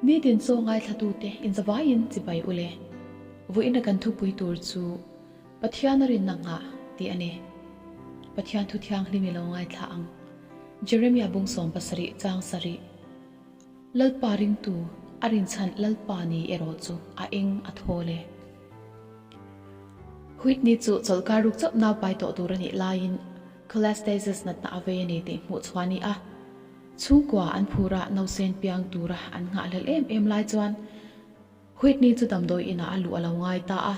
Nitin chaw ngaithlatute inzavaiin chibai u le. Vawiina kan thupui tur chu Pathian a rinna nghah tih a ni. Pathian thu thianghlim i lo ngaithla ang. Jeremia bung 70 chang sarih. Lalpa ringtu a rinchhan Lalpa ni erawh chu a eng a thawl e. Whitney chu chawlhkar ruk chauh nau pai tawh tur a nih laiin cholestasis natna a vei a ni tih hmuh chhuah a ni a. Chhungkua an phur a, nausen piang tura an nghahhlelh em em lai chuan Whitney chu damdawi inah a luh a lo ngai ta a.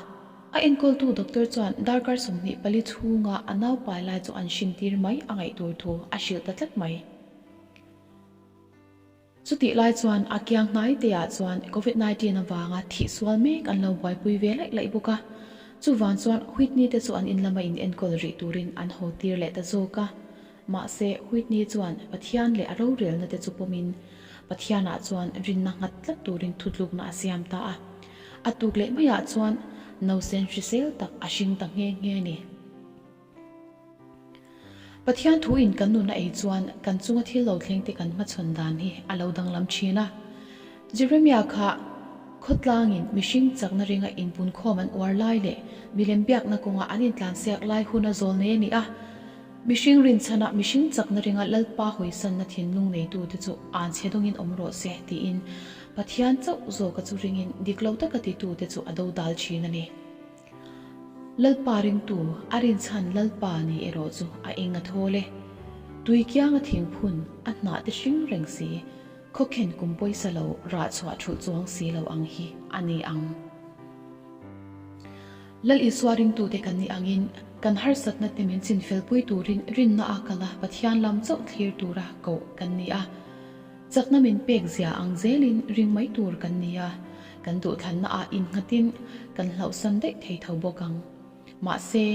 A enkawltu doctor chuan darkar 24 chhunga a nau pai lai chu an hrintir mai a ngaih tur thu a hrilh ta tlat mai. Chutih lai chuan a kiang hnai te ah chuan Covid 19 avanga thih sual mek an lo buaipui ve laih laih bawk a. Chuvang chuan Whitney te chu an in lama in enkawl rih turin an haw tir leh ta zawk a. Mahse Whitney chuan Pathian leh a rorelna te chu pawmin Pathianah chuan rinna nghat tlat turin thutlukna a siam ta a. A tuk leh maiah chuan nausen hrisel tak a hring ta nghe nghe a ni. Pathian thu in kan nun a ei chuan kan chunga thil lo thleng te kan hmachhawn dan hi a lo danglam thin a. Jeremia kha khawtlangin mihring chakna ringa inpunkhawm an uar lai leh milem biakna kawnga an intlansiak lai hun a zawl nei a ni a. Mihring rinchhana mihring chakna ringa Lalpa hawisanna thinlung neitute chu an chhe dawngin awm rawh se tiin Pathian chauh zawka chu ringin dik lo taka titute chu a dodal thin a ni. Lalpa ringtu a rinchhan Lalpa ni erawh chu a eng a thawl e. Tui kianga thingphun a hnah te hring reng si, khawkhen kum pawisa lo rah chhuah thulh chuang si lo ang hi a ni ang. Lal Isua ringtute kan nih angin kan harsatna te min chinfelpui turin rinna a kal a Pathian lam chauh thlir tura koh kan ni a. Chakna min pek zia ang zelin ring mai tur kan ni a, kan duhthlanna ah innghatin kan hlauhsan daih thei tho bawk ang. Mahse,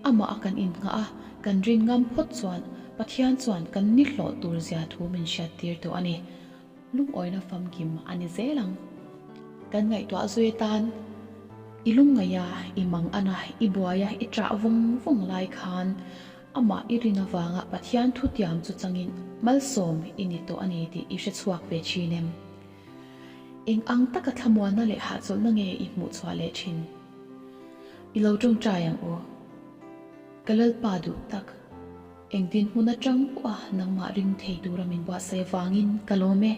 amah a kan innghah a, kan rin ngam phawt chuan Pathian chuan kan ni hlawh tur zia thu min hriattir tawh a ni. Lungawina famkim a ni zel ang. Kan ngaihtuah zui atan i lungngaih a, i mang an a, i buai a, i ṭah vawng vawng lai khan Amah i rin avanga Pathian thutiam chu changin malsawm i ni tawh a ni tih i hre chhuak ve thin em? Eng ang taka thlamuanna leh hahchawlhna nge i hmuh chhuah leh thin? I lo tawngtai ang u. Ka Lalpa duh tak, eng dinhmun atang pawha nangmah ring thei tura min buatsaih avangin ka lawm e.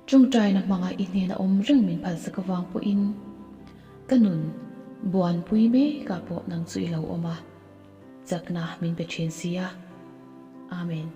Tawngtaina hmanga i hnena awm reng min phalsak avang pawhin ka nun buanpui mekah pawh nang chu i lo awm a. Chakna min pe thin si a. Amen.